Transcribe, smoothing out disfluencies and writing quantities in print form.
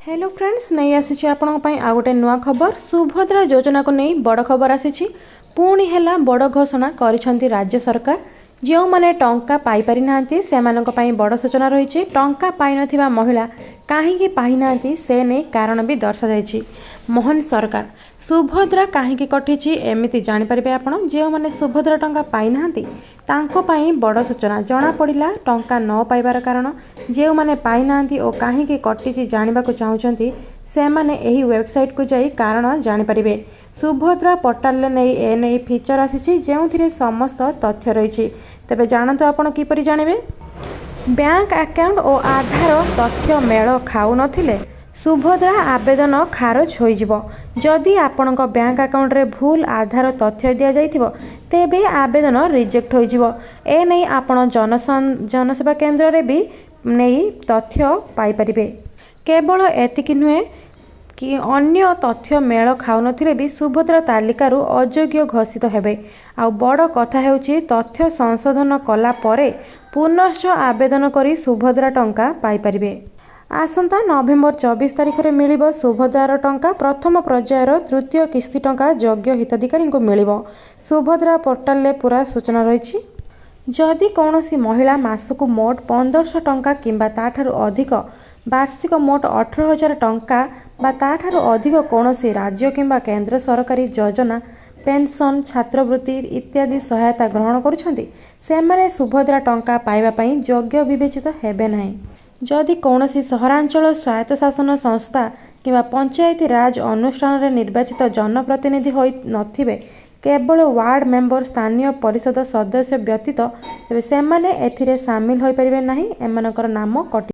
Hello friends, ନେଇ ଆସିଛି ଆପଣଙ୍କ ପାଇଁ ଆଉ ଗୋଟେ ନୂଆ ଖବର। ସୁଭଦ୍ରା ଯୋଜନାକୁ ନେଇ ବଡ଼ ଖବର ଆସିଛି। ପୁଣି ହେଲା ବଡ଼ ଘୋଷଣା କରିଛନ୍ତି ରାଜ୍ୟ ସରକାର। ଯେଉଁମାନେ ଟଙ୍କା ପାଇପାରିନାହାନ୍ତି, ସେମାନଙ୍କ ପାଇଁ ବଡ଼ ସୂଚନା ରହିଛି। ଟଙ୍କା ପାଇନଥିବା ମହିଳା କାହିଁକି ପାଇନାହାନ୍ତି, ସେ ନେଇ କାରଣ ବି ଦର୍ଶାଯାଇଛି। ମୋହନ ସରକାର ସୁଭଦ୍ରା କାହିଁକି କଟିଛି, ଏମିତି ଜାଣିପାରିବେ ଆପଣ। ଯେଉଁମାନେ ସୁଭଦ୍ରା ଟଙ୍କା ପାଇନାହାନ୍ତି, ତାଙ୍କ ପାଇଁ ବଡ଼ ସୂଚନା। ଜଣାପଡ଼ିଲା ଟଙ୍କା ନ ପାଇବାର କାରଣ। ଯେଉଁମାନେ ପାଇନାହାନ୍ତି ଓ କାହିଁକି କଟିଛି ଜାଣିବାକୁ ଚାହୁଁଛନ୍ତି, ସେମାନେ ଏହି ୱେବସାଇଟ୍କୁ ଯାଇ କାରଣ ଜାଣିପାରିବେ। ସୁଭଦ୍ରା ପୋର୍ଟାଲରେ ନେଇ ଏନେଇ ଫିଚର ଆସିଛି, ଯେଉଁଥିରେ ସମସ୍ତ ତଥ୍ୟ ରହିଛି। ତେବେ ଜାଣନ୍ତୁ ଆପଣ କିପରି ଜାଣିବେ। ବ୍ୟାଙ୍କ ଆକାଉଣ୍ଟ ଓ ଆଧାର ତଥ୍ୟ ମେଳ ଖାଉନଥିଲେ ସୁଭଦ୍ରା ଆବେଦନ ଖାରଜ ହୋଇଯିବ। ଯଦି ଆପଣଙ୍କ ବ୍ୟାଙ୍କ ଆକାଉଣ୍ଟରେ ଭୁଲ ଆଧାର ତଥ୍ୟ ଦିଆଯାଇଥିବ, ତେବେ ଆବେଦନ ରିଜେକ୍ଟ ହୋଇଯିବ। ଏନେଇ ଆପଣ ଜନସେବା କେନ୍ଦ୍ରରେ ବି ନେଇ ତଥ୍ୟ ପାଇପାରିବେ। କେବଳ ଏତିକି ନୁହେଁ କି ଅନ୍ୟ ତଥ୍ୟ ମେଳ ଖାଉନଥିଲେ ବି ସୁଭଦ୍ରା ତାଲିକାରୁ ଅଯୋଗ୍ୟ ଘୋଷିତ ହେବେ। ଆଉ ବଡ଼ କଥା ହେଉଛି, ତଥ୍ୟ ସଂଶୋଧନ କଲା ପରେ ପୁନଶ୍ଚ ଆବେଦନ କରି ସୁଭଦ୍ରା ଟଙ୍କା ପାଇପାରିବେ। ଆସନ୍ତା ନଭେମ୍ବର 24 ତାରିଖରେ ମିଳିବ ସୁଭଦ୍ରାର ଟଙ୍କା। ପ୍ରଥମ ପର୍ଯ୍ୟାୟର ତୃତୀୟ କିସ୍ତି ଟଙ୍କା ଯୋଗ୍ୟ ହିତାଧିକାରୀଙ୍କୁ ମିଳିବ। ସୁଭଦ୍ରା ପୋର୍ଟାଲରେ ପୁରା ସୂଚନା ରହିଛି। ଯଦି କୌଣସି ମହିଳା ମାସକୁ ମୋଟ 1500 ଟଙ୍କା କିମ୍ବା ତା'ଠାରୁ ଅଧିକ, ବାର୍ଷିକ ମୋଟ 18,000 ଟଙ୍କା ବା ତା'ଠାରୁ ଅଧିକ କୌଣସି ରାଜ୍ୟ କିମ୍ବା କେନ୍ଦ୍ର ସରକାରୀ ଯୋଜନା, ପେନ୍ସନ୍, ଛାତ୍ରବୃତ୍ତି ଇତ୍ୟାଦି ସହାୟତା ଗ୍ରହଣ କରୁଛନ୍ତି, ସେମାନେ ସୁଭଦ୍ରା ଟଙ୍କା ପାଇବା ପାଇଁ ଯୋଗ୍ୟ ବିବେଚିତ ହେବେ ନାହିଁ। ଯଦି କୌଣସି ସହରାଞ୍ଚଳ ସ୍ୱାୟତ୍ତଶାସନ ସଂସ୍ଥା କିମ୍ବା ପଞ୍ଚାୟତିରାଜ ଅନୁଷ୍ଠାନରେ ନିର୍ବାଚିତ ଜନପ୍ରତିନିଧି ହୋଇ ନଥିବେ, କେବଳ ୱାର୍ଡ ମେମ୍ବର, ସ୍ଥାନୀୟ ପରିଷଦ ସଦସ୍ୟ ବ୍ୟତୀତ, ତେବେ ସେମାନେ ଏଥିରେ ସାମିଲ ହୋଇପାରିବେ ନାହିଁ। ଏମାନଙ୍କର ନାମ କଟି